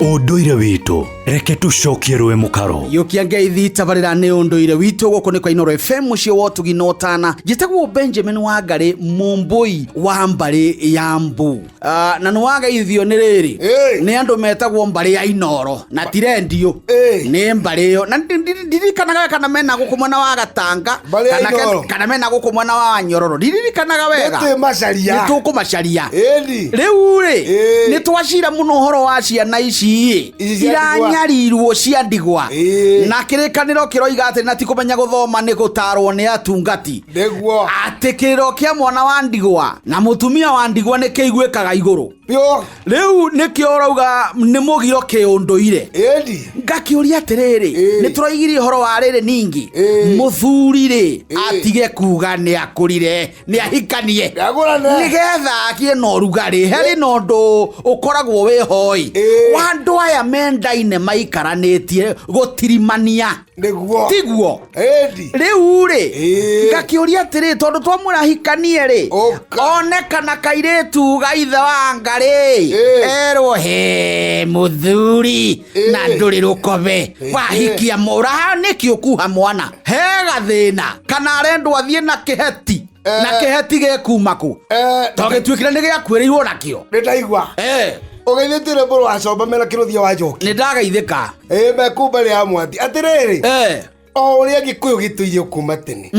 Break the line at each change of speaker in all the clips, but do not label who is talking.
Ũndũire witũ, reke tũcokie rũĩ mũkaro.
Yũkia ngeithi tabarĩra nĩ ũndũire witũ gũkũ nĩ kwa Inooro FM mũciĩ wa ũtugi na ũtana. Njĩtagwo Benjamin Wangarĩ, mũmbũi wa mbarĩ ya Mbu. Na nĩ wageithio nĩ rĩrĩ
Ĩĩ.
nĩ andũ metagwo mbarĩ ya Inooro na ti rendio
Ĩĩ.
nĩ mbarĩ ĩyo na ndirikanaga wega kana mena gũkũ mwena wa Gatanga
Mbarĩ ya
kana ke-
Inooro.
kana mena gũkũ mwena wa Nyororo, ndirikanaga wega.
Nĩ twĩmacaria.
Nĩ tũkũmacaria.
Ĩni.
Rĩu rĩ,
Ĩĩ.
nĩ twacira mũno ũhoro wa ciana ici ĩ
Ici cia ndigwa.
iranyarirwo cia ndigwa
Ĩĩ.
na kĩrĩkanĩro kĩroiga atĩ na ti kũmenya gũthoma nĩ gũtarwo nĩ atungati
Nĩguo.
atĩ kĩrĩro kĩa mwana wa ndigwa na mũtumia wa ndigwa nĩ kĩiguĩkaga igũrũ.
Biũ.
Rĩu nĩkĩo ũrauga nĩ mũgiro kĩũndũire.
Ĩni.
Ngakĩũria atĩrĩrĩ,
Ĩĩ.
nĩ tũroigirie ũhoro wa rĩrĩ ningĩ
Ĩĩ.
mũthuri rĩ
Ĩĩ.
atige kuga nĩ akũrire nĩ ahikanie
Nĩagũrane.
nĩgetha akie na ũrugarĩ harĩ na ũndũ ũkoragwo wĩ hoi
Ĩĩ.
wa andũ aya mendaine maikaranĩtie gũtirimania.
Nĩguo.
Tiguo?
Ĩni.
Rĩu rĩ,
Ĩĩ.
ngakĩũria atĩrĩ, tondũ twamwĩra ahikanie rĩ,
Ũka.
one kana kairĩtu ga ithe wa ngarĩ
Ĩĩ.
erwo he mũthuri
Ĩĩ.
na ndũrĩ rũkobe
Ĩĩ.
wahikia mũraha nĩkĩ ũkuha mwana he gathĩna kana arendwo athiĩ na kĩheti na kĩheti gĩkuma kũ to gĩtuĩkire nĩ gĩakuĩrĩirwo nakĩo.
Nĩ ndaigua. Ũgeithĩtie rwĩmbo rwa comba mena kĩrũthia wa njoki.
Nĩ ndagaithĩka.
Ĩ meku mbere ya mwati atĩrĩrĩ, o ũrĩa gĩkũyũ gĩtũire kuma tene,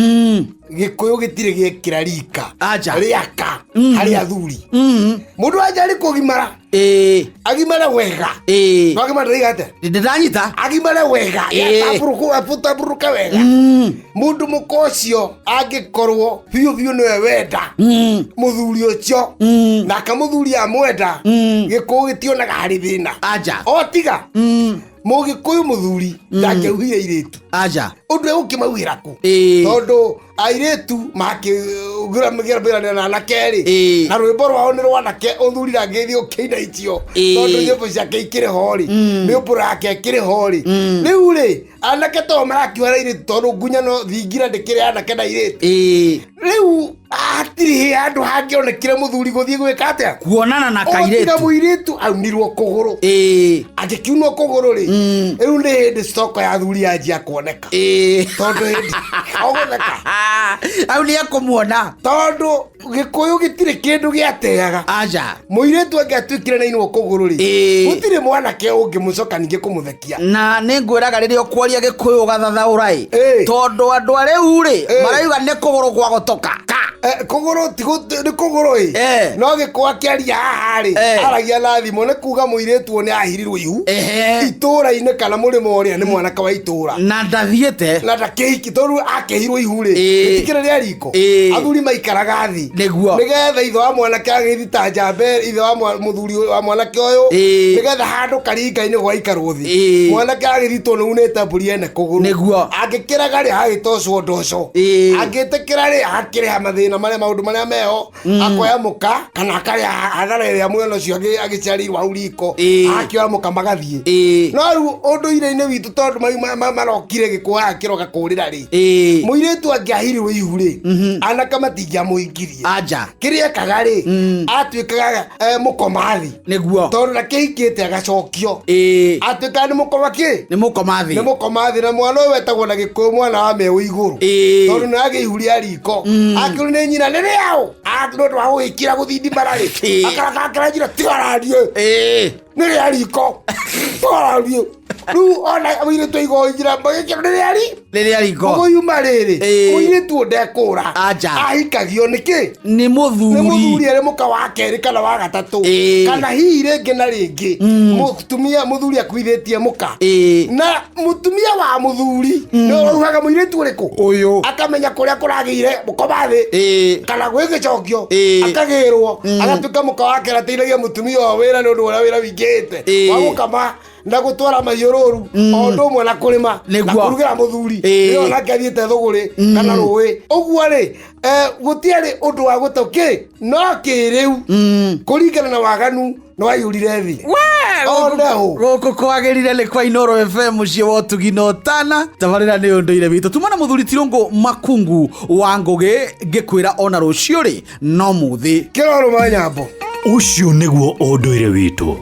gĩkũyũ gĩtirĩ gĩekĩra rika
Aja.
rĩaka harĩ athuri. Mũndũ wanja arĩ kũgimara, agimare wega. No agimara ndĩraiga atĩa?
Ndĩranyita.
Agimare wega. Atamburuke wega. Mũndũ mũka ũcio angĩkorwo biũ biũ nĩwe wenda mũthuri ũcio, nake mũthuri amwenda, gĩkũyũ gĩtionaga harĩ thĩna.
Aja.
O tiga mũgĩkũyũ mũthuri ndangĩauhire airĩtu.
Aja.
Ũndũ egũkĩmauhĩra kũ? Tondũ airĩtu makĩgĩranĩra na anake rĩ, na rwĩmbo rwao nĩ rwanake, ũthuri ndangĩthiĩ ũkĩina icio, tondũ nyĩmbo ciake ikĩrĩ ho rĩ, mĩũmbũro yake ĩkĩrĩ ho rĩ. Rĩu rĩ, anake to marakiuhara airĩtu, tondũ ngunyano thingira ndĩkĩrĩ anake na airĩtu. Rĩu hatirĩ handũ hangĩonekire mũthuri gũthiĩ gwĩka atĩa?
Kuonana na
O tiga
kairĩtu.
Mũirĩtu aunirwo kũgũrũ. Angĩkiunwo kũgũrũ rĩ, rĩu nĩ hĩndĩ stoko ya athuri yanjia kuoneka, tondũ hĩndĩ ogũtheka.
Au nĩ ekũmuona.
Tondũ gĩkũyũ gĩtirĩ kĩndũ gĩateaga.
Aja.
Mũirĩtu angĩatuĩkire na inwo kũgũrũ rĩ, gũtirĩ mwanake ũngĩmũcoka ningĩ kũmũthekia.
Na nĩ ngwĩraga rĩrĩa ũkwaria gĩkũyũ ũgathathaũra ĩ, tondũ andũ a rĩu rĩ, marauga nĩ kũgũrũ gwa gũtoka ka.
Kũgũrũ ti nĩ kũgũrũ ĩ. No gĩkũyũ akĩaria haha rĩ, aragia na thimũ, nĩ kuga mũirĩtu ũyũ nĩ ahirirwo ihu itũũra-inĩ kana mũrĩmo ũrĩa nĩ mwanake wa itũũra.
Na ndathiĩte.
Na ndakĩhiki, tondũ akĩhirwo ihu rĩ, gĩtikĩrĩ rĩa riko. Athuri maikaraga thĩ nĩgetha ithe wa mwanake agĩthita njambe ithe wa mũthuri wa mwanake ũyũ, nĩgetha handũ karinga-inĩ gwaikarwo thĩ. Mwanake agĩthitwo nĩ unĩte mbũri ene kũgũrũ. Angĩkĩraga rĩ, agagĩtocwo ndoco. Angĩtĩkĩra rĩ, akĩrĩha mathĩna marĩa maũndũ marĩa meho, akoya mũka kana akarĩa hathara ĩrĩa mwana ũcio agĩciarĩirwo hau riko. Akĩoya mũka magathiĩ. No rĩu ũndũire-inĩ witũ, tondũ marokire gĩkũya kĩroka kũrĩra rĩ, mũirĩtu angĩahirirwo ihu rĩ, anake matingĩamũhikirie.
Aja.
Kĩrĩa ekaga rĩ, atuĩkaga mũkomathi. Tondũ ndakĩhikĩte agacokio, atuĩkaga nĩ mũkoma kĩ?
Nĩ mũkomathi.
Nĩ mũkomathi. Na mwana ũyũ wetagwo na gĩkũyũ mwana wa meũ igũrũ, tondũ nĩ agĩ ihu rĩa riko, akĩrwo nĩ nyina nĩ rĩaũ, nĩ ũndũ wa gũgĩkira gũthindimara rĩ, akarakakĩra nyina tigarariĩ, nĩ rĩa riko, tigarariĩ. Rĩu ona mũirĩtu aigwo njĩra magĩkĩro nĩ rĩa ri
Nĩ rĩa riko.
Ũguo yuma rĩrĩ, mũirĩtu ũyũ ndekũra.
Aja.
Ahikagio nĩkĩ?
Nĩ
Nĩ
mũthuri.
Mũthuri arĩ mũka wa kerĩ kana wa gatatũ, kana hihi rĩngĩ na rĩngĩ mũtumia mũthuri akuithĩtie mũka, na mũtumia wa mũthuri nĩ ũrauhaga mũirĩtu ũrĩkũ
Ũyũ.
akamenya kũrĩa kũragĩire mũkoma thĩ kana gwĩ gĩcokio, akagĩrwo agatuĩka mũka wake ateithagia mũtumia wa wĩra nĩ ũndũ ũrĩa wĩra wingĩhĩte wa gũkama na gũtwara mahiũ rũru, o ũndũ ũmwe na kũrĩma na kũrugĩra mũthuri. Nĩyo nake athiĩte thũgũrĩ kana rũĩ ũguo rĩ, gũtiarĩ ũndũ wa gũte kĩ no kĩrĩu kũringana na waganu nĩ waiyũrire thĩ. Oneho.
Gũkũ kwagĩrire nĩ kwa Inooro FM, mũciĩ wa ũtugi na ũtana. Tabarĩra nĩ ũndũire witũ. Tuma na mũthuri Tirũngũ Makungu wa Ngũgĩ, ngĩkwĩra ona rũciũ rĩ no mũthĩ.
Kĩrorũma nyambo.
Ũcio nĩguo ũndũire witũ.